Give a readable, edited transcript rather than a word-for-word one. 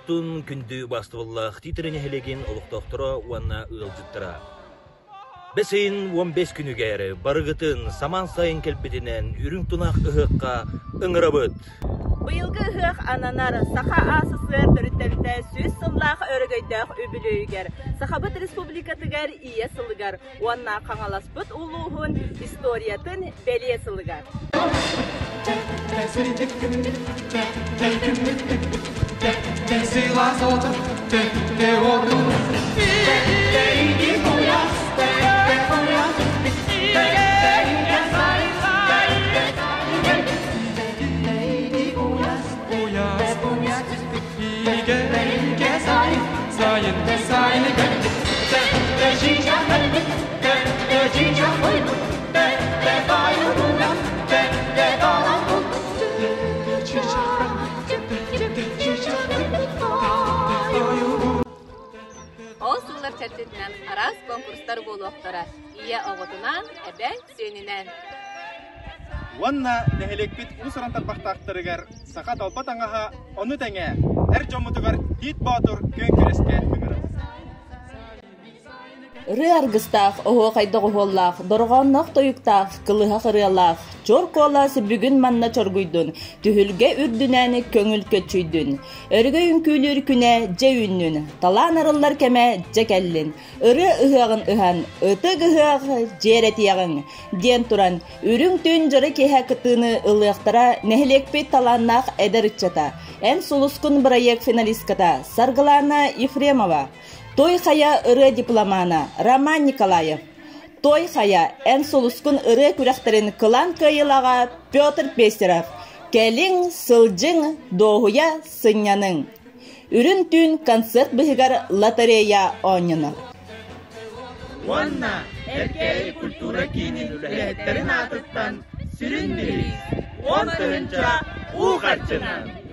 буолуохтун күндү убаастабыллаах Тиитэрэ нэһилиэгин олохтоохторо уонна ыалдьыттара. Бэс ыйын 15 күнүгэр барыгытын самаан сайын кэлбитинэн үрүҥ тунах ыһыахха ыҥырабыт! Быйылгы ыһыах ананар Саха АССР төрүттэммитэ 100 сыллаах өрөгөйдөөх үбүлүөйүгэр, Сахабыт Республикатыгар Ийэ сылыгар уонна Хаҥаласпыт улууһун историятын бэлиэ сылыгар. Ол сыллар чэрчитинэн араас конкурстар буолуохтара. Ийэ оҕотунаан, эбэ сиэнинээн. Уонна нэһилиэкпит уус-уран тарбахтаахтарыгар саха талба таҥаһа, ону тэҥэ эр дьоммутугар Тиит Боотур күөн күрэскэ ыҥырабыт. Ырыа аргыстаах, оһуохай доҕуһуоллаах, дорҕоонноох тойуктаах, кылыһах ырыалаах, чуор куолас бүгүн манна чоргуйдун, түһүлгэ үрдүнэн көҥүл көччүйдүн. Өрөгөй үҥкүүлүүр күнэ дьэ үүннүн, талаан арыллар кэмэ дьэ кэллин. Ырыа ыһыаҕын ыһан, ытык ыһыах дьиэрэтиэҕиҥ, диэн туран, үрүҥ түүн дьоро киэһэ кыттыыны ылыахтара нэһилиэкпит талааннаах эдэр ыччата, Эн сулускун бырайыак финалистката Саргылаана Ефремова, Той Хайа ырыа дипломана Роман Николаев, Той Хайа Эн сулускун ырыа күрэхтэрин кылаан кыайыылааҕа Петр Пестеров, Кэлиҥ, сылдьыҥ, дуоһуйа сынньаныҥ! Үрүҥ түүн концерт быһыгар лотерея оонньонор. Уонна Эркээйи культура киинин үлэһиттэрин аатыттан сүрүн бириис 10 тыһыынча уу харчынан!